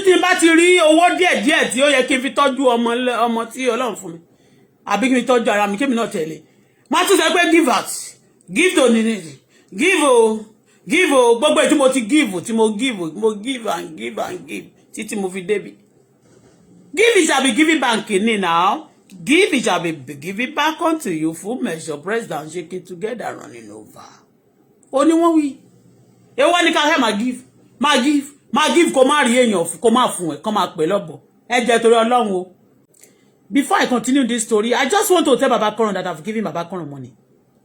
Tí n bá ti rí owó díẹ̀díẹ̀ tí ó yẹ kí n fi tọ́jú ọmọ, ọmọ tí Ọlọ́run fún mi, àbí kí n fi tọ́jú ara mi, kémi náà tẹ̀lé, má tún sọ pé give out, give to needy, give o, give o. Gbogbo èyí tí mo ti give, tí mo give, mo give and give and give títí mo fi débi. Give, it shall be given back ní now. Give, it shall be given back unto you, full measure, pressed down, shaking together, running over. Ó ní wọ́n wí. Èwo ní ká fẹ́ máa give, máa give, máa give, kó má rí èèyàn kó má fún ẹ, kó má pè lọ́bọ̀. Ẹ jẹ́ torí Ọlọ́run o. Before I continue this story, I just want to tell Baba Koran that I've given Baba Koran money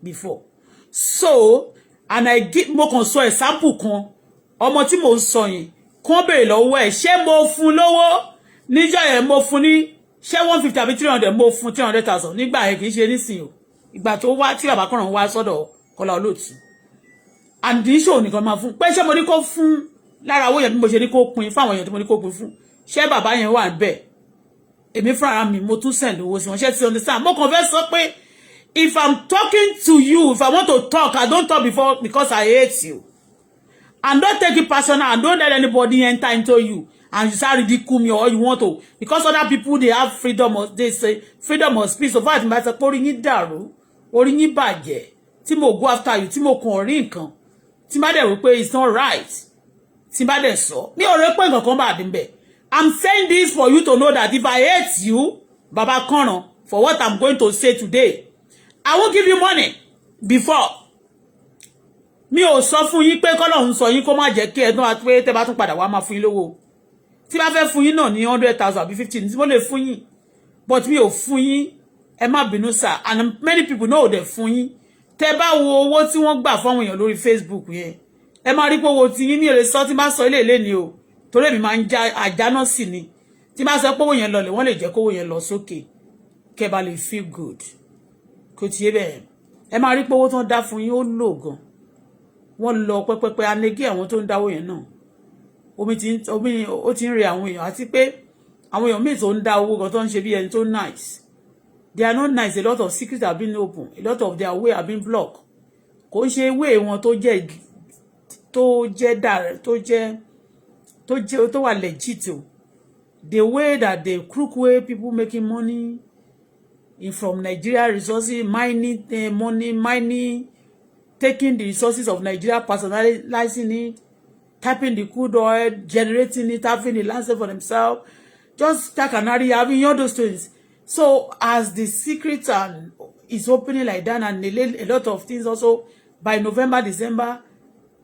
before. So, and I give, mo kàn sọ example kan, ọmọ tí mo ń sọ yẹn, kàn béèrè lọ́wọ́ ẹ̀, ṣé mo fún lówó níjọ́ yẹn? Mo fún ní ṣé 150 àbí 300? Mo fún 300,000 nígbà yẹn, kì í ṣe nísìnyí o. Ìgbà tó wá, tí Baba Koran wá sọ́dọ̀ Kọ́lá Olóòtú, and kì í ṣòwò nìkan máa fún pé ṣé mo ní kó fún lára owó yẹn, bí mo ṣe ní kó pín fáwọn èèyàn tí mo ní kó pín fún, ṣé bàbá yẹn wà bẹ́ẹ̀? Èmi fúnra mi, mo tún send owó sí wọn. Ṣé ti understand? Mo kàn fẹ́ sọ pé if I'm talking to you, if I want to talk, I don't talk before because I hate you, and don't take it personal, and don't let anybody enter into you and you start ridicule me or you want to, because other people, they have freedom of, they say freedom of speech. So far as mo sọ pé orí yín dàrú, orí yín bàjẹ́, tí mo go after you, tí mo kàn rí nǹkan tí bá dẹ̀ wí pé it's not right, tí bá dẹ̀ sọ, mi ò rí pé nǹkan kan bá dín bẹ́ẹ̀. I'm saying this for you to know that if I hate you, Baba Koran, for what I'm going to say today, I won't give you money before. Mi ò sọ fún yín pé kọ́lọ́hún sọ yín kó má jẹ́ kí ẹdún àti pé tẹ́ bá tún padà wá máa fún yín lówó. Tí bá fẹ́ fún yín náà ní 100,000 àbí 15 tí mo lè fún yín, but mi ò fún yín, ẹ má bínú sir. And many people náà ò dẹ̀ fún yín. Tẹ́ bá wo owó tí wọ́n gbà fáwọn èèyàn lórí Facebook yẹn, ẹ máa rí pé owó tí yín, mi ò lè sọ tí bá sọ ilé ilé ni o, torí èmi máa ń já àjánà sí ni. Tí bá sọ pé owó yẹn lọlẹ̀, wọ́n lè jẹ́ kówó yẹn lọ sókè kẹ́ bá lè feel good. Kò tiẹ̀ bẹ́ẹ̀. Ẹ máa rí pé owó tó ń dá fún yín, ó lò gan, wọ́n lọ pẹ́pẹ́pẹ́ anegi. Àwọn tó ń dáwó yẹn náà, omi ti omi ó ti ń re àwọn èèyàn, àti pé àwọn èèyàn míì tó ń dá owó gan, tó ń ṣe bí ẹni tó nice, they are not nice. A lot of secrets have been open, a lot of their way have been blocked. Kò ń ṣe way wọn tó jẹ́ direct, tó jẹ́ tó wà legit o. The way that the crook way, people making money in from Nigeria resources, mining money, mining, taking the resources of Nigeria, personalizing it, tapping the crude oil, generating it, having the land for themselves, just canary, having all those things. So as the secret and is opening like that, and a lot of things also by November, December,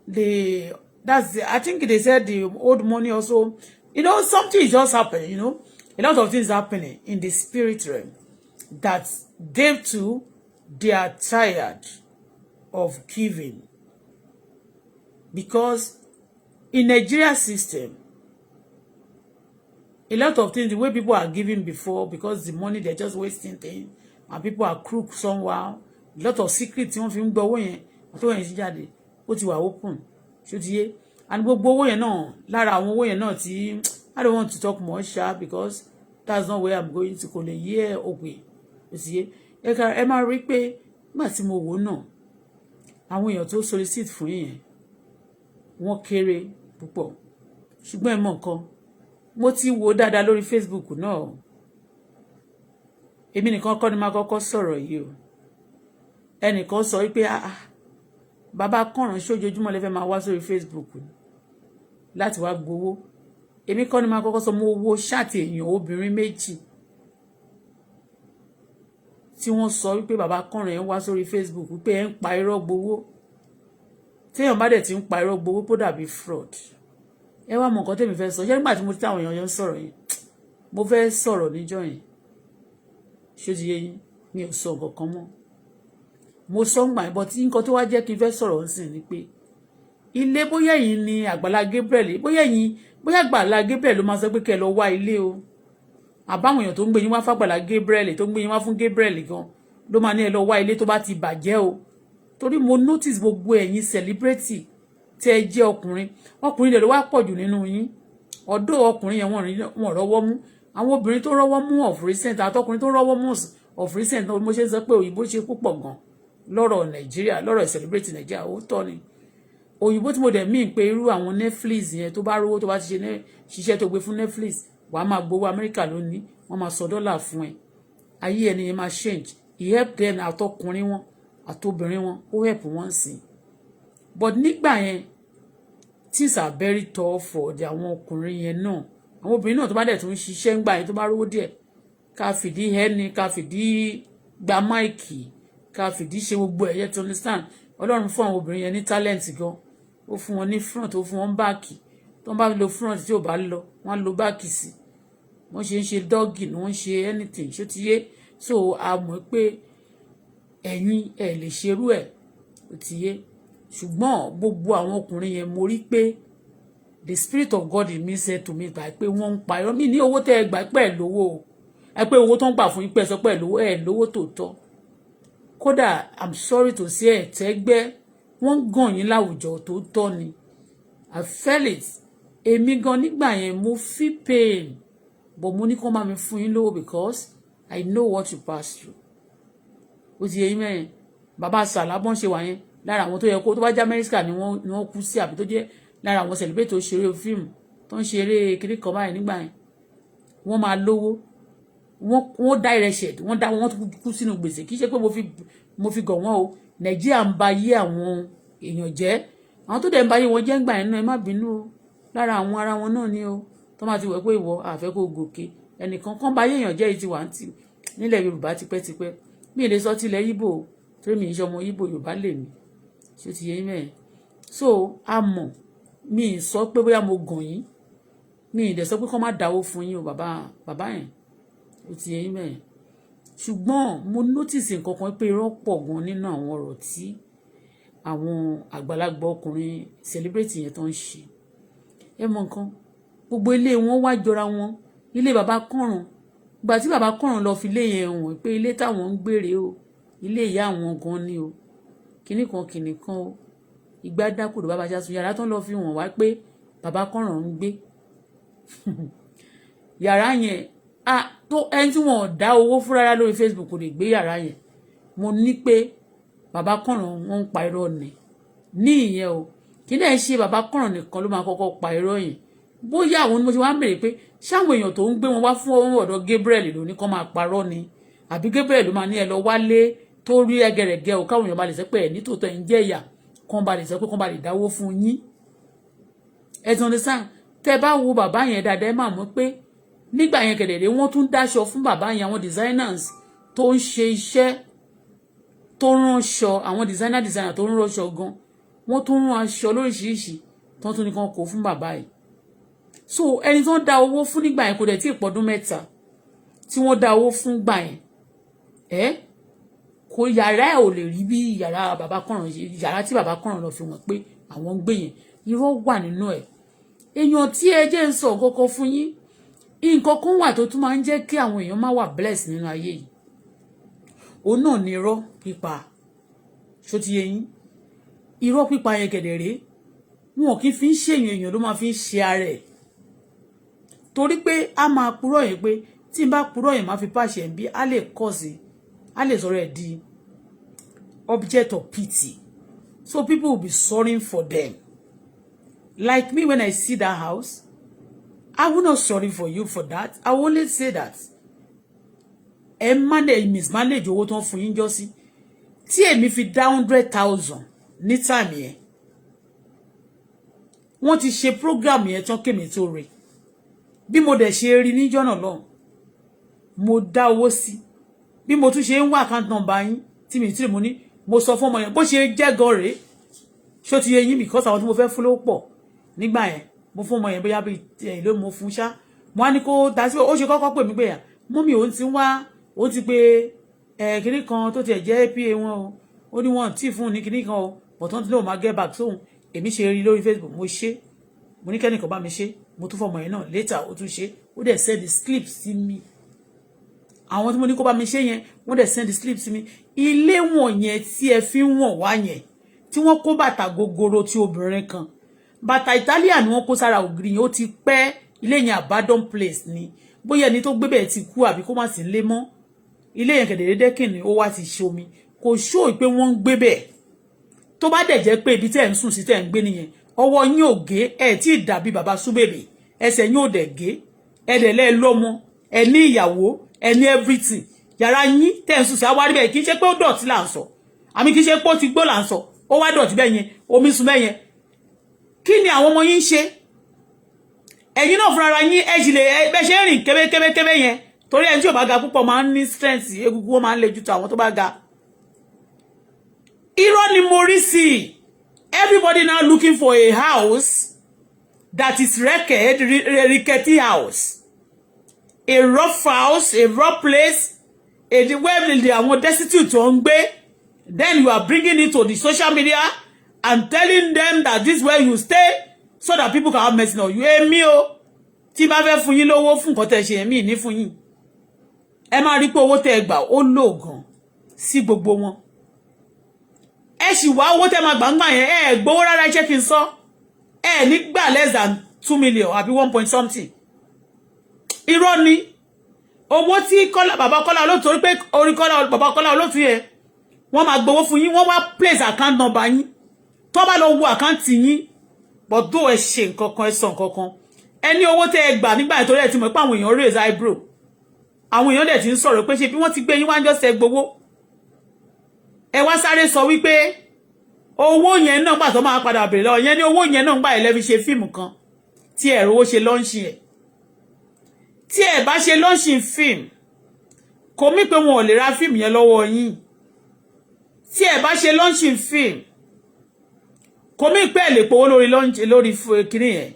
the that's the, I think they said the old money also, something is just happening. A lot of things happening in the spirit realm that they too, they are tired of giving, because in Nigeria system, a lot of things, the way people are giving before, because the money, they're just wasting things, and people are crook somewhere. A lot of secret tí wọ́n fi ń gbọ́ owó yẹn tó yẹn sí jáde, ó ti wà open. Ṣó ti yé? And gbogbo owó yẹn náà, lára àwọn owó yẹn náà tí I don't want to talk much sha, because that's not where I'm going to. Kò lè yé òpè, ó ti yé. Ẹ máa rí pé nígbà tí mo wò náà, àwọn èèyàn tó solicit fún yẹn, wọ́n kéré púpọ̀. Ṣùgbọ́n ẹ mọ̀ nǹkan, mo ti wò dáadáa lórí Facebook náà. Èmi nìkan kọ́ ni máa kọ́kọ́ sọ̀rọ̀ yìí o. Ẹnìkan sọ wípé, "Ah ah, bàbá kànràn, ṣójoojúmọ́ lè fẹ́ máa wá sórí Facebook láti wá gbowó?" Èmi kọ́ ni máa kọ́kọ́ sọ. Mo wo chat èèyàn obìnrin méjì tí wọ́n sọ wípé bàbá kànràn ẹ̀ ń wá sórí Facebook, wípé ẹ̀ ń pa irọ́ gbowó. Téèyàn bá dẹ̀ ti ń pa irọ́ gbowó, kó dàbí fraud. Ẹ wá mọ nǹkan tèmi fẹ́ sọ. Ṣé nígbà tí mo ti táwọn èèyàn yẹn ń sọ̀rọ̀ yẹn, mo fẹ́ sọ̀rọ̀ níjọ́ yẹn, ṣé ó ti yé yín? Mi ò sọ nǹkan kan mọ́. Mo sọ ń gbà yín bọ́ tí nǹkan tó wá jẹ́ kí n fẹ́ sọ̀rọ̀ ń sìn ni pé ilé, bóyá ẹ̀yin ni Àgbàlá Gabriel, bóyá ẹ̀yin, bóyá Àgbàlá Gabriel ló máa sọ pé kẹ́ ẹ lọ wá ilé o, àbáwọn èèyàn tó ń gbé yín wá fàgbàlá Gabriel, tó ń gbé yín wá fún Gabriel gan ló máa ní ẹ lọ wá ilé tó bá ti bàjẹ́ o. Torí mo notice gbogbo ẹ̀yin celebrity tẹ́ ẹ jẹ́ ọkùnrin, ọkùnrin lè ló wá pọ̀ jù nínú yín. Ọ̀dọ́ ọkùnrin yẹn, wọ́n rọ́wọ́ mú. Àwọn obìnrin tó rọ́wọ́ mú of recent, àtọkùnrin tó rọ́wọ́ mú of recent, mo ṣe ń sọ pé òyìnbó ṣe púpọ̀ gan lọ́rọ̀ Nàìjíríà, lọ́rọ̀ celebrate Nàìjíríà. Ó tọ́ ni. Òyìnbó tí mo dẹ̀ mí pé irú àwọn Netflix yẹn, tó bá rówó, tó bá ti ṣe ṣiṣẹ́ tó gbé fún Netflix, wàá máa gbowó Amẹ́ríkà lónìí, wọ́n máa sọ dọ́là fún ẹ, ayé ẹni yẹn máa change. He help them, àtọkùnrin wọn àtobìnrin wọn, ó help wọn sí. But nígbà yẹn, things are very tough for the àwọn ọkùnrin yẹn náà, àwọn obìnrin náà. Tó bá dẹ̀ tún ṣiṣẹ́ ńgbà yẹn, tó bá rówó díẹ̀, ká fìdí ẹni, ká fìdí gba mic, ká fìdí ṣe gbogbo ẹ̀yẹ to understand. Ọlọ́run fún àwọn obìnrin yẹn ní talent gan. Ó fún wọn ní front, ó fún wọn back. Tó ń bá lo front, tí ò bá lọ, wọ́n á lo back sí. Wọ́n ṣe ń ṣe doggy ni wọ́n ń ṣe anything. Ṣó ti yé? So a mọ̀ pé ẹ̀yin ẹ̀ lè ṣerú ẹ̀, ó ti yé. Ṣùgbọ́n gbogbo àwọn ọkùnrin yẹn, mo rí pé the spirit of God in me said to me by pé wọ́n ń pa irọ́ mi ní owó tẹ́ ẹ gbà pẹ́ lówó o. Ẹ pé owó tó ń gbà fún yín pẹ́ sọ pé lówó, ẹ lówó tòótọ́. Kódà, I'm sorry to say, ẹ̀ tẹ́gbẹ́ wọ́n ń gàn yín láwùjọ tó tọ́ ni. I felt it. Èmi gan nígbà yẹn, mo feel pain, but mo ní kó máa mi fún yín lówó because I know what you pass through. Ó ti yẹ yín mẹ́rin. Bàbá sàlá bọ́n ṣe wà yẹn, lára àwọn tó yẹ kó tó bá jẹ́ Amẹ́ríkà ni wọ́n kú sí, àbí tó jẹ́ lára àwọn celebrate tó ṣeré fíìmù, tó ń ṣeré kiri kan báyìí nígbà yẹn, wọ́n máa lówó. Wọ́n dá ìrẹsẹ̀, wọ́n dá wọ́n kú sínú gbèsè. Kì í ṣe pé mo fi gàn wọ́n o. Nàìjíríà ń ba ayé àwọn èèyàn jẹ́. Àwọn tó dẹ̀ ń ba ayé wọn jẹ́ ń gbà yẹn náà, ẹ má bínú o, lára àwọn ara wọn náà ni o. Tó máa ti wẹ̀ pé ìwọ àfẹ́ kó gòkè, ẹnìkan kan ba ayé èèyàn jẹ́. Yìí ti wà ń tì nílẹ̀ Yorùbá tipẹ́tipẹ́. Mi ì lè sọ tilẹ̀ Ìgbò torí mi ì ṣe ọmọ Ìgbò, Yorùbá lè mi. Ṣé ó ti yẹ yín mẹ́rin? So a mọ̀. Mi ì sọ pé bóyá mo gàn yín, mi ì dẹ̀ sọ pé kọ́ má dáwó fún yín o, bàbá bàbá yẹn. Ó ti yẹ yín mẹ́rin. Ṣùgbọ́n mo notice nǹkan kan pé irọ́ pọ̀ gan nínú àwọn ọ̀rọ̀ tí àwọn àgbàlagbà ọkùnrin celebrate yẹn tó ń ṣe. Ẹ mọ nǹkan, gbogbo ilé wọn wá jọra wọn. Ilé bàbá kọ̀ràn, ìgbà tí bàbá kọ̀ràn lọ fi ilé yẹn hàn pé ilé táwọn ń gbére o, ilé ìyá àwọn gan ni o, kinní kan kinní kan o, ìgbà dákòdò bàbá ṣáṣun. Yàrá tó ń lọ fi hàn wá pé bàbá kọ̀ràn ń gbé, yàrá yẹn, ah, tó ẹni tí wọn ò dá owó fún rárá lórí Facebook kò lè gbé yàrá yẹn. Mo ní pé bàbá kọ̀ràn, wọn ń pa irọ́ ni ní ìyẹn o. Kí náà ṣe bàbá kọ̀ràn nìkan ló máa kọ́kọ́ pa irọ́ yẹn? Bóyá àwọn ni mo ṣe wá ń bèrè pé ṣáwọn èèyàn tó ń gbé wọn wá fún ọ̀dọ̀ Gabriel ló ní kó máa parọ́ ni, àbí Gabriel ló máa ní ẹ lọ wálé tó rí ẹgẹrẹgẹ o, káwọn èèyàn bá lè sọ pé ẹ nítòótọ́ ẹ ń jẹ́ ìyà, kán ba lè sọ pé kán ba lè dáwó fún yín. Ẹ ti understand? Tẹ bá wo bàbá yẹn dáadáa, ẹ máa mọ̀ pé nígbà yẹn kẹ̀dẹ̀dẹ̀, wọ́n tún dáṣọ fún bàbá yẹn. Àwọn designers tó ń ṣe iṣẹ́, tó ránṣọ, àwọn designer tó ń ránṣọ gan, wọ́n tún rán aṣọ lóríṣiríṣi tó tún ní kàn kó fún bàbá yìí. So ẹni tó ń dá owó fún nígbà yẹn, kò dẹ̀ tí ì pọ̀dún 3 tí wọ́n dá owó fún gbà yẹn. Ẹ́ kò yàrá ẹ̀ ò lè rí bí yàrá bàbá kọ̀ràn, yàrá tí bàbá kọ̀ràn lọ fi wọ́n pé àwọn ń gbé yẹn. Irọ́ wà nínú ẹ̀. Èèyàn tí ẹ jẹ́ ń sọ kọ́kọ́ fún yín, nǹkan kan wà tó tún máa ń jẹ́ kí àwọn èèyàn má wà blessed nínú ayé yìí, òun náà ni irọ́ pípa. Ṣó ti yé yín? Irọ́ pípa yẹn kẹ̀dẹ̀ rèé, wọn kì í fi ń ṣèyàn, èèyàn ló máa fi ń ṣe ara ẹ̀, torí pé a máa purọ́ yẹn pé tí n bá purọ́ yẹn, máa fi pàṣẹ bí a lè kọ̀ sí, a lè sọ̀rọ̀ ẹ̀ di object of pity, so people will be sorry for them. Like me, when I see that house, I will not sorry for you for that. I will only say that ẹ manage, mismanage owó tó ń fún yín jọ sí tí èmi fi dá 100,000 ní time yẹn. Wọ́n ti ṣe program yẹn tán kémi tó rè. Bí mo dẹ̀ ṣe rí níjọ́ náà lọ́hùn, mo dá owó sí. Bí mo tún ṣe ń wá account number yín tí mi tí mo ní, mo sọ fún ọmọ yẹn bó ṣe jẹ́ gan rèé. Ṣó ti yé yín? Because àwọn tí mo fẹ́ fún ló pọ̀ nígbà yẹn. Mo fún ọmọ yẹn bóyá bíi ẹ̀ ló mo fún ṣá. Mo á ní kó dá sí. Ó ṣe kọ́kọ́ pè mí pé yà mummy, òun ti ń wá, ó ti pé ẹ̀ kinní kan tó tiẹ̀ jẹ́ pa wọn o. Ó ní wọn tí fún un ní kinní kan o, but wọ́n ti lóun máa get back sóhun. Èmi ṣe rí lórí Facebook, mo ṣe, mo ní kẹ́nìkan bá mi ṣe. Mo tún fọmọ yẹn náà later, ó tún ṣe, ó dẹ̀ send the slip sí mi. Àwọn tí mo ní kó bá mi ṣe yẹn, wọ́n dẹ̀ send the slip sí mi. Ilé wọ̀nyẹn tí ẹ fi ń wọ̀n wá yẹn, tí wọ́n kó bàtà gogoro tí obìnrin kan, bàtà Italian ni wọ́n kó sára ògiri yẹn. Ó ti pẹ́, ilé yẹn abandon place ni. Bóyá ẹni tó gbé bẹ́ẹ̀ ti kú àbí kó má sí lé mọ́. Ilé yẹn kẹ̀dẹ̀dẹ̀ dẹ́kìn ni ó wá ti ṣomi, kò ṣó pé wọ́n ń gbé bẹ́ẹ̀. Tó bá dẹ̀ jẹ́ pé ibi tẹ́ ẹ̀ ń sùn sí, tẹ́ ẹ̀ ń gbé nìyẹn, ọwọ́ yín ò gé, ẹ̀ tí ì dàbí bàbá súbèbè, ẹsẹ̀ yín ò dẹ̀ gé, ẹ̀ dẹ̀ lẹ́ẹ̀ lọ́mọ, ẹ̀ ní ìyàwó, ẹ̀ ní everything. Yàrá yín tẹ́ ń sùn sí awárí bẹ́ẹ̀, kì í ṣe pé ó dọ̀tí là ń sọ, àmì kì í ṣe pé ó ti gbó là ń sọ, ó wá dọ̀tí bẹ́ẹ̀ yẹn, omi sun bẹ́ẹ̀ yẹn. Kí ni àwọn ọmọ yín ń ṣe? Ẹ̀yin náà fúnra yín, ẹ sì lè bẹ́ ṣe ń rìn kébékébékébé yẹn, torí ẹni tí ò bá ga púpọ̀ máa ń ní strength, egungun ó máa ń le ju tó àwọn tó bá ga. Irọ́ ni mo rí sí i. Everybody now looking for a house that is wrecked, rickety house, a rough house, a rough place, a where the àwọn destitute tó ń gbé. Then you are bringing it to the social media and telling them that this is where you stay so that people can have mercy on you. Èmi o, tí bá fẹ́ fún yín lówó fún nǹkan tẹ́ ṣe, èmi ní fún yín. Ẹ máa rí pé owó tẹ́ ẹ gbà ó lò gan sí gbogbo wọn. Ẹ sì wá owó tẹ́ máa gbà ń gbà yẹn, ẹ gbowó rárá. Jẹ́ kí n sọ, ẹ ní gbà less than 2 million àbí one point something. Irọ́ ni owó tí Kọ́lá, bàbá Kọ́lá Olóòtú, torí pé orí Kọ́lá, bàbá Kọ́lá Olóòtú yẹn, wọ́n máa gbowó fún yín. Wọ́n wá place account number yín, tó bá lọ wo account yín. But though ẹ ṣe nǹkan kan, ẹ sọ nǹkan kan, ẹ ní owó tẹ́ ẹ gbà nígbà tó rẹ̀ ti mọ̀ pé àwọn èèyàn raise eyebrow, àwọn èèyàn dẹ̀ ti ń sọ̀rọ̀ pé ṣe bí wọ́n ti gbé yín wá ń jọ́sẹ̀ gbowó. Ẹ wá sáré sọ wípé owó yẹn náà gbà tó máa padà bèrè lọ́wọ́ yẹn ní owó yẹn náà gbà ẹ̀ lẹ́fi ṣe fíìmù kan tí ẹ̀ rówó ṣe launch ẹ̀. Tí ẹ bá ṣe launching fíìmù, kò mí pé wọn ò lè ra fíìmù yẹn lọ́wọ́ yín. Tí ẹ bá ṣe launching fíìmù, kò mí pé ẹ lè powó lórí launch, lórí kinní yẹn.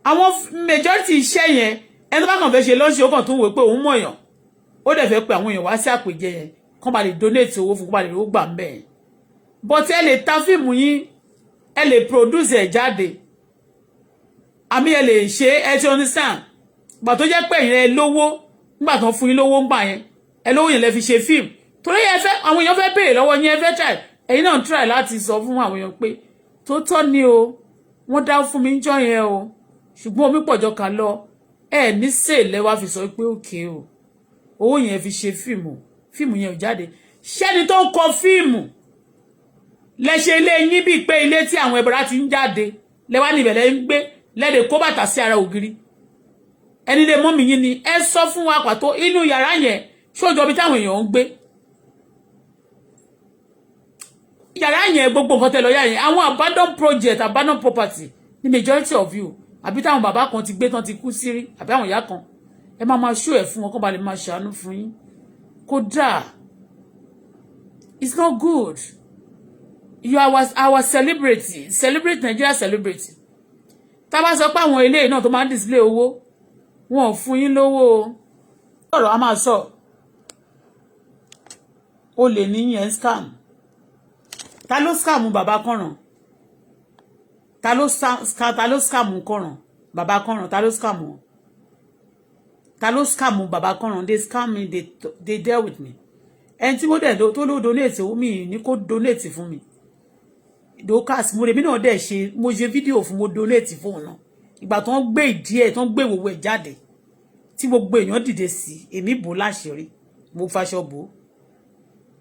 Àwọn majority iṣẹ́ yẹn, ẹni tó bá kàn fẹ́ ṣe launching, ó kàn tún wò pé òun mọ̀yàn, ó dẹ̀ fẹ́ pe àwọn èèyàn wá sí àpèjẹ yẹn, kán bá lè donate owó fún, kán bá lè rówó gbà ń bẹ̀ yẹn. But ẹ lè ta fíìmù yín, ẹ lè produce ẹ̀ jáde, àmì ẹ lè ṣe, ẹ ti understand? Gbà tó jẹ́ pé ẹ̀yin ẹ lówó nígbà tó ń fún yín lówó ń gbà yẹn, ẹ lówó yẹn lẹ fi ṣe fíìmù, torí ẹ fẹ́ àwọn èèyàn fẹ́ béèrè lọ́wọ́ yín, ẹ fẹ́ try, ẹ̀yin náà try láti sọ fún àwọn èèyàn pé tó tọ́ ni o, wọ́n dá fún mi jọ́ yẹn o, ṣùgbọ́n omi pọ̀jọ́ kà lọ. Ẹ ní sèlè wá fi sọ pé òkè o, owó yẹn fi ṣe fíìmù, fíìmù yẹn ò jáde. Ṣẹ́ni tó ń kọ fíìmù lẹ́ṣẹ̀ ilé yín bíi pé ilé tí àwọn ẹbọra ti ń jáde lẹ́wà níbẹ̀ lẹ́ ń gbé, lẹ́dẹ̀ kó bàtà sí ara ògiri. Ẹni lè mọ́mì yín ni ẹ sọ fún wa pàtó inú yàrá yẹn, ṣójọ bí táwọn èèyàn ń gbé yàrá yẹn, gbogbo nǹkan tẹ́ lọ yà yẹn, àwọn abandon project, abandon property ní majority of you, àbí táwọn bàbá kan ti gbé tán ti kú sírí, àbí àwọn ìyá kan, ẹ máa máa ṣó ẹ̀ fún wọn kó ba lè máa ṣàánú fún yín. Kódà it's not good. You are our celebrity, celebrate Nigeria, celebrity. Tá a bá sọ pé àwọn eléyìí náà tó máa ń display owó, wọn ò fún yín lówó o. Ọ̀rọ̀ a máa sọ, o lè ní yẹn scam. Ta ló scam bàbá kọ̀ràn? Ta ló scam kọ̀ràn, bàbá kọ̀ràn? Ta ló scam wọn? Ta ló scam bàbá kọ̀ràn? They scam me, they deal with me. Ẹni tí mo dẹ̀ tó ló donate owó mi ní kó donate fún mi, Dorcas, mo rèmí náà dẹ̀ ṣe, mo ṣe fídíò fún, mo donate fún òun náà. Ìgbà tó ń gbé ìdí ẹ̀, tó ń gbé ìwòwò ẹ̀ jáde, tí gbogbo èèyàn dìde sí, èmi bò láṣìírí, mo faṣọ bò.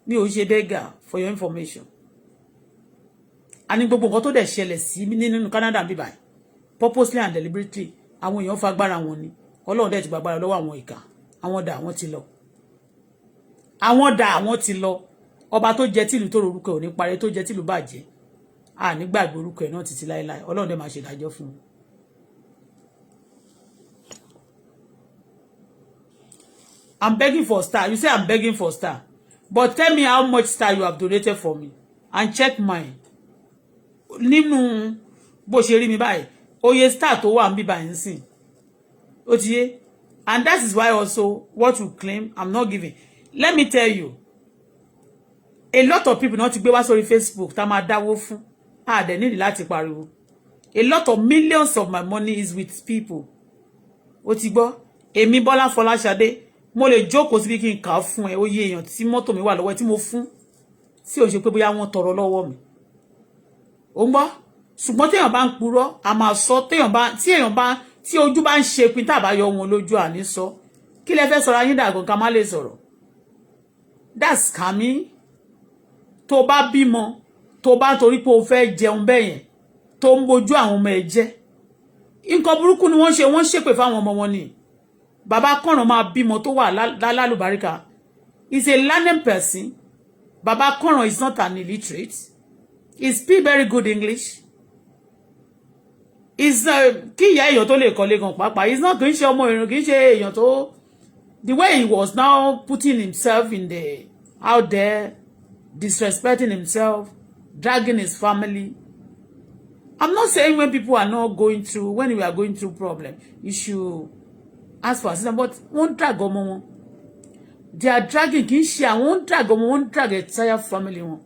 Mi ò ṣe beggar, for your information. A ní gbogbo nǹkan tó dẹ̀ ṣẹlẹ̀ sí nínú Canada bíbáyìí, purposely and deliberately, àwọn èèyàn fagbára wọn ni. Ọlọ́run dẹ̀ ti gbàgbára lọ́wọ́ àwọn ìkà. Àwọn dà, àwọn ti lọ. Àwọn dà, àwọn ti lọ. Ọba tó jẹ tìlú tó rorúkọ ò ní parẹ́, tó jẹ tìlú bàjẹ́, a ní gbàgbé orúkọ ẹ̀ náà títí láéláé. Ọlọ́run dẹ̀ máa ṣèdájọ́ fún un. I'm begging for star. You say I'm begging for star. But tell me how much star you have donated for me. And check mine. Nínú bó ṣe rí mi báyìí, oye star tó wà ń bí báyìí ń sìn. Ó ti yé. And that is why also what you claim, I'm not giving. Let me tell you. A lot of people náà ti gbé wá sórí Facebook tá máa dáwó fún. A dẹ̀ nídìí láti pariwo. A lot of millions of my money is with people. Ó ti gbọ́. Èmi Bọ́lá Fọláṣadé, mo lè jókòó síbi kí n kà á fún ẹ, ó yé èèyàn tí mọ́tò mi wà lọ́wọ́ ẹ tí mo fún, tí ò ṣe pé bóyá wọ́n tọrọ lọ́wọ́ mi. Ó ń gbọ́. Ṣùgbọ́n téèyàn bá ń purọ́, a máa sọ. Téèyàn bá tí èèyàn bá tí ojú bá ń ṣe pin, tá a bá yọ wọn lójú, àní sọ. Kí lẹ fẹ́ sọ̀rọ̀ ayé dàgàn ká má lè sọ̀rọ̀? That's scamming. Tó bá bímọ, Tó bá torí pé o fẹ́ jẹun bẹ́ẹ̀ yẹn, tó ń bojú àwọn ọmọ ẹ jẹ́, nǹkan burúkú ni wọ́n ṣe. Wọ́n ṣépè fáwọn ọmọ wọn ni. Bàbá kọ̀ràn máa bímọ tó wà lálùbáríkà. Is a learning person. Bàbá kọ̀ràn is not an illiterate. He speak very good English. Is kí ìyá èèyàn tó lè kọ́lé gan pàápàá. Is not, kì í ṣe ọmọ ìrìn, kì í ṣe èèyàn tó, the way he was now putting himself in the out there, disrespecting himself, dragging his family. I'm not saying when people are not going through, when we are going through problem, you should ask for assistance, but wọ́n drag ọmọ wọn. They are dragging, kì í ṣe àwọn ń drag ọmọ wọn, ń drag entire family wọn.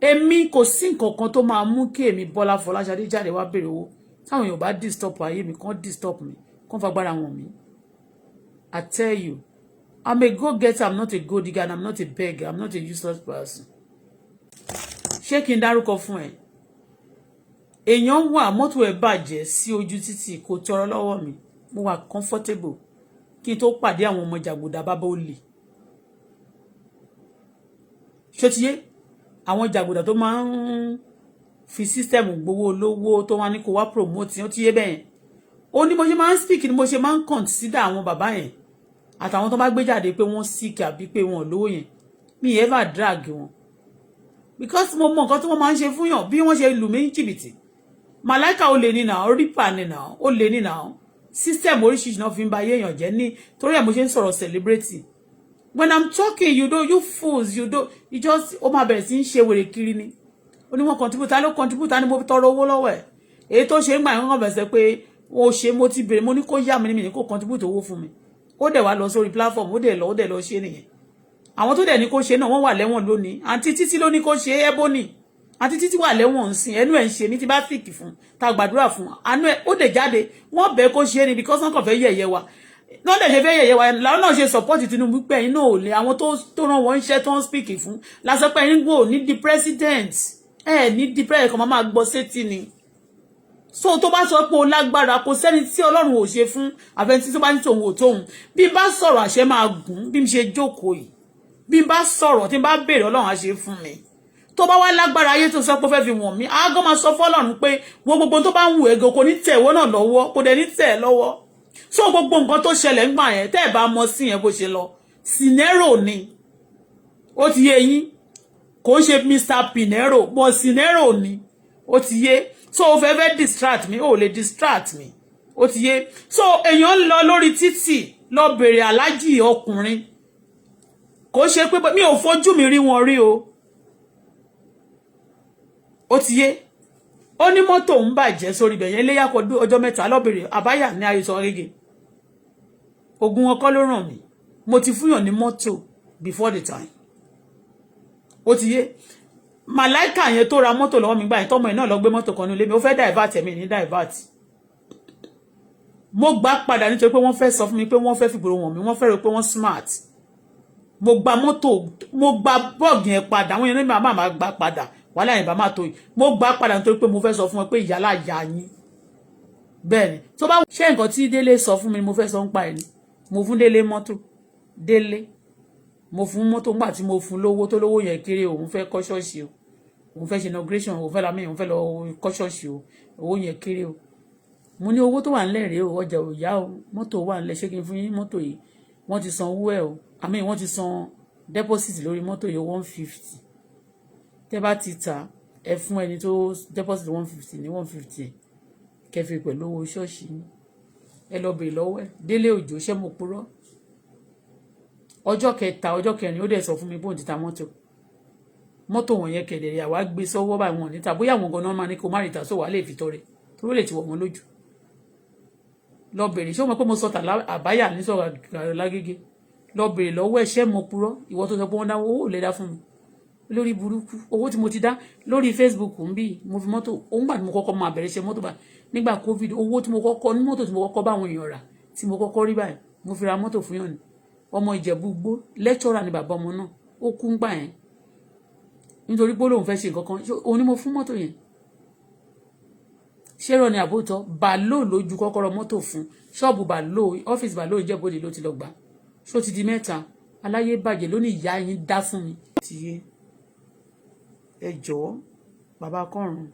Èmi, kò sí nǹkan kan tó máa mú kí èmi Bọ́lá Fọláṣadé jáde wá béèrè owó. Táwọn èèyàn bá disturb ayé mi, kàn disturb mi, kàn fagbára wọn mi. I tell you, I'm a go-getter. I'm not a gold digger and I'm not a beggar. I'm not a useless person. Ṣé kí n dárúkọ fún ẹ? Èèyàn wà, mọ́tò ẹ̀ bàjẹ́ sí ojú títì, kò tọrọ lọ́wọ́ mi. Mo wà comfortable kí n tó pàdé àwọn ọmọ jàgùdà bábá olè. Ṣó ti yé? Àwọn jàgùdà tó máa ń fi system gbowó olówó, tó wá ní kó wá promote, ó ti yé bẹ́ẹ̀. Ó ní mo ṣe máa ń speak ni mo ṣe máa ń consider àwọn bàbá yẹn àtàwọn tó bá gbé jáde pé wọ́n sick àbí pé wọ́n lówó yẹn. Mi ever drag wọn because mo mọ nǹkan tí wọ́n máa ń ṣe fún yàn, bí wọ́n ṣe lù mí ní jìbìtì. Màláìka, ó lè ní nà, rípà ní nà, ó lè ní nà. System oríṣiríṣi náà fi ń ba ayé èèyàn jẹ́ ní. Torí ẹ̀ mo ṣe ń sọ̀rọ̀ celebrity. When I'm talking, you know, you fools, you do, you just, ó máa bẹ̀rẹ̀ sí í ṣe wèrè kiri ni. Ó ní wọ́n contribute, ta ló contribute? Ta ni mo tọrọ owó lọ́wọ́ ẹ̀? Èyí tó ṣe ń gbà yẹn kàn bẹ̀sẹ̀ pé ó ṣe, mo ti bèrè, mo ní kó yá mi ní, mi ní kó contribute owó fún mi. Ó dẹ̀ wá lọ sórí platform, ó dẹ̀ lọ ṣe nìyẹn. Àwọn tó dẹ̀ ní kó ṣe náà, wọ́n wà lẹ́wọ̀n lónìí. Àǹtí Títí ló ní kó ṣe ẹ́bónì. Àǹtí Títí wà lẹ́wọ̀n ń sìn. Ẹnu ẹ̀ ń ṣe mí tí bá fìkì fún ta gbàdúrà fún àánú ẹ̀, ó dẹ̀ jáde. Wọ́n bẹ̀ kó ṣe é ni because wọ́n kàn fẹ́ yẹ̀yẹ́ wa. Wọ́n dẹ̀ ṣe fẹ́ yẹ̀yẹ́ wa làwọn náà ṣe support Tinubu pé ẹ̀yin náà ò lè. Àwọn tó rán wọn iṣẹ́ tó ń speak fún lásán pé ẹ̀yin gbò ní di president, ẹ̀ ní di president kan máa gbọ́ sétí ni. So tó bá sọ pé o lágbára, kò sẹ́ni tí Ọlọ́run ò ṣe fún, àfẹnití tó bá ní tòun ò tóun. Bí n bá sọ̀rọ̀, àṣẹ máa gùn. Bí n ṣe jókòó yìí, bí n bá sọ̀rọ̀, tí n bá béèrè, Ọlọ́run á ṣe fún mi. Tó bá wá lágbára ayé tó sọ pé ó fẹ́ fi wọ̀n mí, àágọ́ máa sọ fọ́lọ́run pé wo gbogbo tó bá ń wù ẹ́, kò ní tẹ̀ ìwọ náà lọ́wọ́, kò dẹ̀ ní tẹ̀ ẹ́ lọ́wọ́. So gbogbo nǹkan tó ṣẹlẹ̀ ń gbà yẹn, tẹ́ ẹ̀ bá mọ sí yẹn bó ṣe lọ, scenario ni. Ó ti yé yín? Kò ń ṣe Mr Pinero, but scenario ni. Ó ti yé? So o fẹ́ fẹ́ distract mi, o lè distract mi. Ó ti yé? So èèyàn ń lọ lórí títì lọ bèrè aláàjì ọkùnrin. Kò ṣe pé mi ò fojú mi rí wọn rí o. Ó ti yé? Ó ní mọ́tò ń bàjẹ́ sórí ibẹ̀ yẹn léyà kọ ọjọ́ 3 lọ́bẹ̀rẹ̀ àbáyà ní ayé sọ gẹ́gẹ́. Ogun ọkọ ló ràn mí. Mo ti fúnyàn ní mọ́tò before the time. Ó ti yé? Màláìkà yẹn tó ra mọ́tò lọ́wọ́ mi gbà yẹn, tọ́mọ ẹ̀ náà lọ gbé mọ́tò kan nílé mi, ó fẹ́ divert ẹ̀mí ní divert. Mo gbà padà nítorí pé wọ́n fẹ́ sọ fún mi pé wọ́n fẹ́ fìgboro wọ̀n mi, wọ́n fẹ́ rò pé wọ́n smart. Mo gba mọ́tò, mo gba bọ́ọ̀gì yẹn padà. Àwọn yẹn ní màmá máa gbà padà, wàhálà yẹn bá máa tó yìí. Mo gbà padà nítorí pé mo fẹ́ sọ fún wọn pé ìyálà yà yín. Bẹ́ẹ̀ ni. Tó bá ṣé nǹkan tí Délé sọ fún mi, mo fẹ́ sọ ń pa ẹ̀ ni. Mo fún Délé mọ́tò. Délé, mo fún mọ́tò ńgbà tí mo fún lówó tó lówó yẹn kéré. Òun fẹ́ kọ́ ṣọ́ọ̀ṣì o, òun fẹ́ ṣe inauguration, òun fẹ́ lamí, òun fẹ́ lọ kọ́ ṣọ́ọ̀ṣì o, owó yẹn kéré o. Mo ní owó tó wà ńlẹ̀ rèé o, ọjà ò yá o, mọ́tò wà ńlẹ̀, ṣé kí n fún yín mọ́tò yìí? Wọ́n ti san owó ẹ̀ o, àmì wọ́n ti san deposit lórí mọ́tò yìí, 150. Tẹ́ bá ti tà, ẹ fún ẹni tó deposit 150 ní 150 kẹfì pẹ̀lú owó ṣọ́ọ̀ṣì yín. Ẹ lọ bèrè lọ́wọ́ ẹ̀. Délé Òjò, ṣé mo purọ́? Ọjọ́ kẹta, ọjọ́ kẹrin, ó dẹ̀ sọ fún mi bóun ti ta mọ́tò. Mọ́tò wọ̀nyẹn kẹ̀dẹ̀rẹ̀, àwa gbé sọ́wọ́ báyìí, wọn níta. Bóyá àwọn ganan máa ní kó má rí ta, sọ wàá lè fi tọrẹ torí ó lè ti wọ̀ wọ́n lójú. Lọ bèrè. Ṣé o mọ̀ pé mo sọ tàlá àbáyà ní sọ̀rọ̀ lágége? Lọ bèrè lọ́wọ́ ẹ̀. Ṣé mo purọ́? Ìwọ tó sọ pé wọ́n dáwọ́ owó ò lè dá fún mi lórí burúkú. Owó tí mo ti dá lórí Facebook ń bí mo fi mọ́tò òun gbà tí mo kọ́kọ́ máa bẹ̀rẹ̀ ṣe mọ́tò báyìí nígbà COVID. Owó tí mo kọ́kọ́ ní mọ́tò tí mo kọ́kọ́ bá àwọn èèyàn rà, tí mo kọ́kọ́ rí báyìí, mo fi ra mọ́tò fún yàn ni. Ọmọ Ìjẹ̀bú Gbó, lecturer ni bàbá ọmọ náà. Ó kú ń gbà yẹn nítorí pé ó lóun fẹ́ ṣe nǹkan kan. Òun ni mo fún mọ́tò yẹn. Ṣé rọ ni àbótọ́? Bàálò lójú kọ́kọ́rọ́ mọ́tò fún ṣọ́ọ̀bù bàálò, ọ́fíìsì bàálò Ìjẹ̀bú-Òde ló ti lọ gbà. Ṣó ti di mẹ́ta? Aláyé bàjẹ́ lónìí, ìyá yín dá fún mi. Ti yé? Ẹ jọ̀ọ́. Bàbá kọ̀run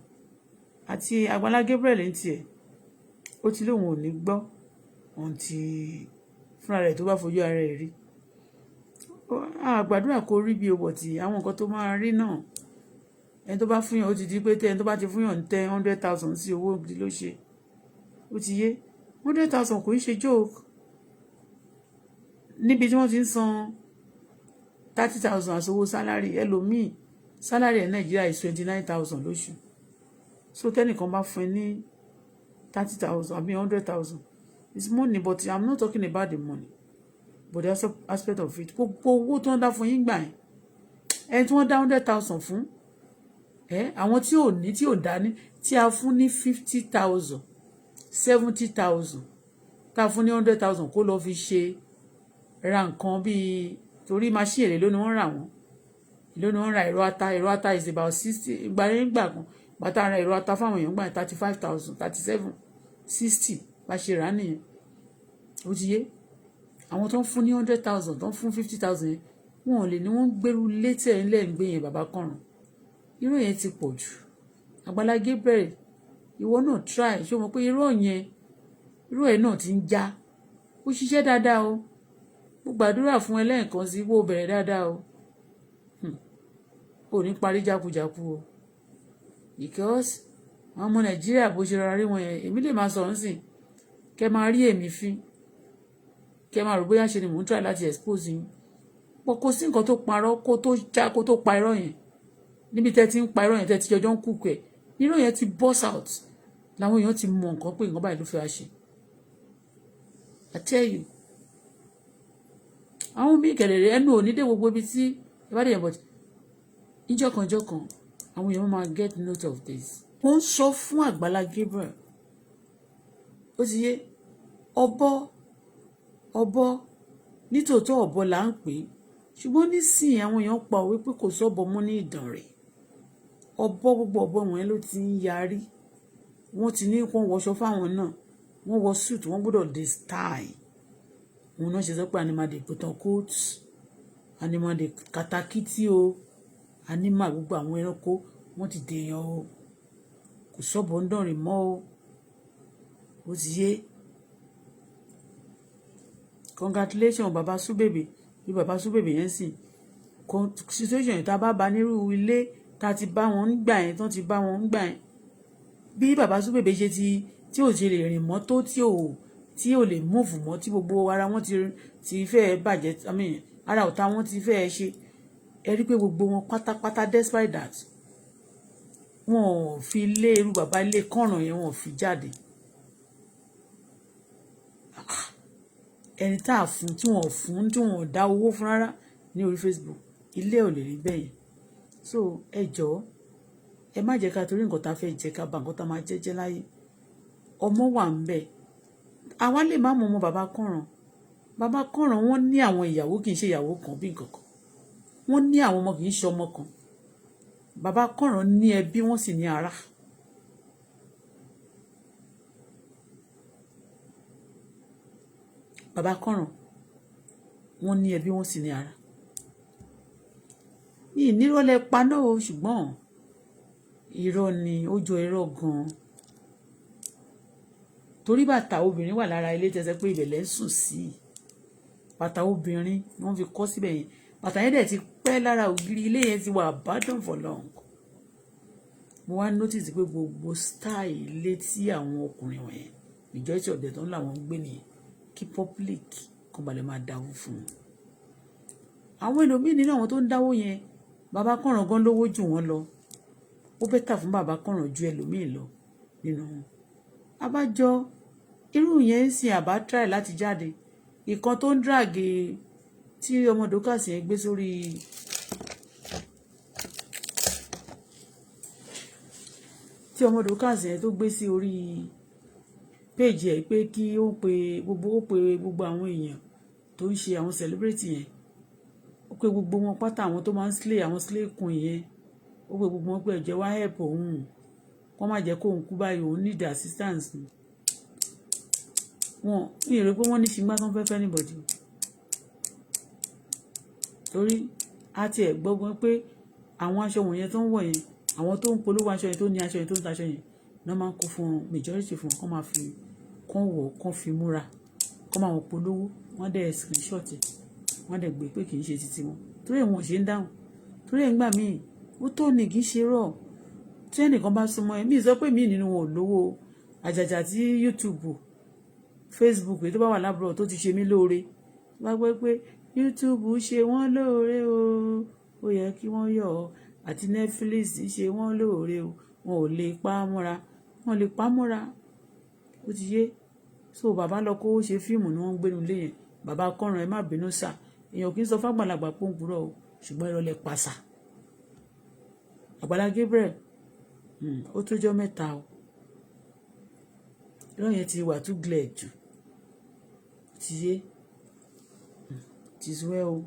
àti Àgbàlá Gabriel ń tiẹ̀, ó ti lóun ò ní gbọ́ ohun tí fúnra rẹ̀ tó bá fojú ara ẹ̀ rí. Àgbàdúrà kó rí bí owó tí àwọn nǹkan tó máa rí náà. Ẹni tó bá fúnyàn, ó ti di pé ẹni tó bá ti fúnyàn ní 100,000 sí, owó gidi ló ṣe. Ó ti yé, 100,000 kò ń ṣe joke níbi tí wọ́n ti ń san 30,000 àsowó salary. Ẹlòmíì, salary ẹ̀ Nàìjíríà is 29,000 lóṣù. So tẹ́nìkan bá fún ẹ ní 30,000 àbí 100,000, it's money. But I'm not talking about the money, but the aspect of it, gbogbo owó tó ń dá fún yín gbà yẹn, ẹni tí wọ́n dá 100,000 fún ẹ, àwọn tí ò ní, tí ò dání, tí a fún ní 50,000, 70,000, tá a fún ní 100,000 kó lọ́ọ́ fi ṣe ra nǹkan bíi, torí machine, èlé ló ní wọ́n rà wọ́n, èló ni wọ́n ra ẹ̀rọ ata? Ẹ̀rọ ata is about 60. Ìgbà yẹn, gbà kan bàtà ra ẹ̀rọ ata fáwọn èèyàn gbà 35,000, 37, 60, bá ṣe rà á nìyẹn. Ó ti yé, àwọn tó ń fún ní 100,000, tó ń fún 50,000 yẹn, wọn ò lè ní wọ́n ń gbèrú létí ẹ̀ ńlẹ̀ ń gbé yẹn. Bàbá kọ̀run, irọ́ yẹn ti pọ̀ jù. Àgbàlá Gabriel, ìwọ náà try. Ṣé o mọ̀ pé irọ́ yẹn, irọ́ ẹ̀ náà ti ń já? Ó ṣiṣẹ́ dáadáa o. Mo gbàdúrà fún ẹ lẹ́ẹ̀kan sí, bó bẹ̀rẹ̀ dáadáa o. Ò ní parí jákujáku o, because àwọn ọmọ Nàìjíríà, bó ṣe rọra rí wọn yẹn, èmi lè máa sọ̀rọ̀ ńsìn, kẹ́ máa rí èmi fín, kẹ́ máa rò bóyá ṣe ni mò ń try láti expose yín pọ̀. Kò sí nǹkan tó parọ́ kó tó já, kó tó pa irọ́ yẹn. Níbi tẹ́ ti ń pa irọ́ yẹn, tẹ́ ti jọjọ́ ń kúkú ẹ̀, irọ́ yẹn ti burst out, làwọn èèyàn ti mọ nǹkan pé nǹkan báyìí ló fẹ́ wá ṣe. I tell you, àwọn míì kẹ̀lẹ̀rẹ̀, ẹnu ò ní dé gbogbo ibi tí ẹ bá dé yẹn, but níjọ́kanjọ́kan, àwọn èèyàn máa get note of this. Wọ́n ń sọ fún Àgbàlá Gabriel, ó ti yé, ọ̀bọ, ọ̀bọ nítòótọ́, ọ̀bọ là ń pè é, ṣùgbọ́n nísìnyí àwọn èèyàn pa òwe pé kò sọ́bọ mọ́ ní Ìdànrè. Ọ̀bọ, gbogbo ọ̀bọ wọ̀nyẹn ló ti ń yarí. Wọ́n ti ní wọ́n wọṣọ fáwọn náà, wọ́n wọ suit, wọ́n gbọ́dọ̀ dé style. Òun náà ṣe sọ pé animal dey put on coat, animal dey katakítí o, animal, gbogbo àwọn ẹranko wọ́n ti dèèyàn o. Kò sọ́bọ̀ ń dọ̀rìn mọ́ o. Ó ti yé. Congratulations, baba Súbèbè. Bí baba Súbèbè yẹn sì situation yìí, tá a bá ba nírú ilé tá a ti bá wọn ń gbà yẹn, tán ti bá wọn ń gbà yẹn, bí baba Súbèbè ṣe ti tí ò ti lè rìn mọ́ tó, tí ò lè move mọ́, tí gbogbo ara wọn ti fẹ́ bàjẹ́, I mean, ara ọ̀tá wọn ti fẹ́ ṣe, ẹ rí pé gbogbo wọn pátápátá, despite that, wọn ò fi lé irú bàbá ilé kọ̀ràn yẹn, wọn ò fi jáde. Ah, ẹni tá a fún, tí wọn ò fún, tí wọn ò dá owó fún rárá ní orí Facebook, ilé ò lè rí bẹ́ẹ̀ yẹn. So ẹ jọ̀ọ́, ẹ má jẹ́ ká torí nǹkan tá a fẹ́ jẹ ká bà nǹkan tá a máa jẹ́ jẹ́ láyé. Ọmọ wà ń bẹ̀, àwa lè má mọ ọmọ bàbá kọ̀ràn. Bàbá kọ̀ràn, wọ́n ní àwọn ìyàwó, kì í ṣe ìyàwó kan bí nǹkan kan. Wọ́n ní àwọn ọmọ, kì í ṣe ọmọ kan. Bàbá kọ̀ràn ní ẹbí, wọ́n sì ní ará. Bàbá kọ̀ràn, wọ́n ní ẹbí, wọ́n sì ní ará. Ní ìnírọ̀lẹ́ paná o, ṣùgbọ́n irọ́ ni, ó jọ irọ́ gan-an, torí bàtà obìnrin wà lára ilé tẹ́sẹ̀ pé ibẹ̀ lẹ́ ń sùn sí. Bàtà obìnrin ni wọ́n fi kọ́ síbẹ̀ yẹn. Bàtà yẹn dẹ̀ ti pẹ́ lára ògiri ilé yẹn, ti wà abandon for long. Mo wá notice pé gbogbo style ilé tí àwọn ọkùnrin wọ̀nyẹn, majority of them, tó ń làwọn ń gbé nìyẹn, kí public kan balẹ̀ máa dáwó fún wọn. Àwọn ẹlòmíín nínú àwọn tó ń dáwó yẹn, bàbá kọ̀ràn gan lówó jù wọ́n lọ. Ó better fún bàbá kọ̀ràn ju ẹlòmíín lọ nínú wọn. Abájọ irú yẹn ń sin àbá try láti jáde. Ìkan tó ń drag tí ọmọ dókàsì yẹn gbé sórí, tí ọmọ dókàsì yẹn tó gbé sí orí péèjì ẹ̀ pé kí ó pe gbogbo, ó pe gbogbo àwọn èèyàn tó ń ṣe àwọn celebrity yẹn, ó pe gbogbo wọn pátá, àwọn tó máa ń slay, àwọn slay queen yẹn, ó pe gbogbo wọn pé ẹ̀jẹ̀ wá help òun, kó má jẹ́ kóun kú báyìí, òun need assistance. Wọn ní èrè pé wọ́n ní ṣìgbọ́n tó ń fẹ́ fẹ́ anybody, torí a tiẹ̀ gbọ́gbọ́n pé àwọn aṣọ wọ̀nyẹn tó ń wọ̀ yẹn, Àwọn tó ń polówó aṣọ yẹn, tó ní aṣọ yẹn, tó ń ta aṣọ yẹn náà, máa ń kó fún wọn, majority fún wọn, kó máa fi kán wọ̀, kán fi múra, kán máa wọ̀ polówó. Wọ́n dẹ̀ screenshot, wọ́n dẹ̀ gbé pé kì í ṣe titi wọn. Torí ẹ̀ wọ́n ṣe ń dáhùn, torí ẹ̀ ń gbà míì ó tó ní kì í ṣe rọ̀. Tí ẹnìkan bá súnmọ́ ẹ, mí sọ pé mí nínú wọn ò lówó. Àjàjà tí YouTube, Facebook èyí tó bá wà lábúrò tó ti ṣe mí lóore, bá gbọ́ pé YouTube ṣe wọ́n lóore o, ó yẹ kí wọ́n yọ̀ ọ́, àti Netflix ṣe wọ́n lóore o, wọn ò lè pa á mọ́ra, wọn lè pa á mọ́ra. Ó ti yé. So bàbá lọ kó ṣe fíìmù ni wọ́n ń gbénu lé yẹn. Bàbá kọ́ran, ẹ má bínú sà. Èèyàn kì í sọ fágbàlagbà pòǹpùrọ̀ o, ṣùgbọ́n irọ́ lẹ pa sà. Àgbàlá Gabriel, ó tójọ́ mẹ́ta o. Irọ́ yẹn ti wà too clear jù. Ti yé. It is well o.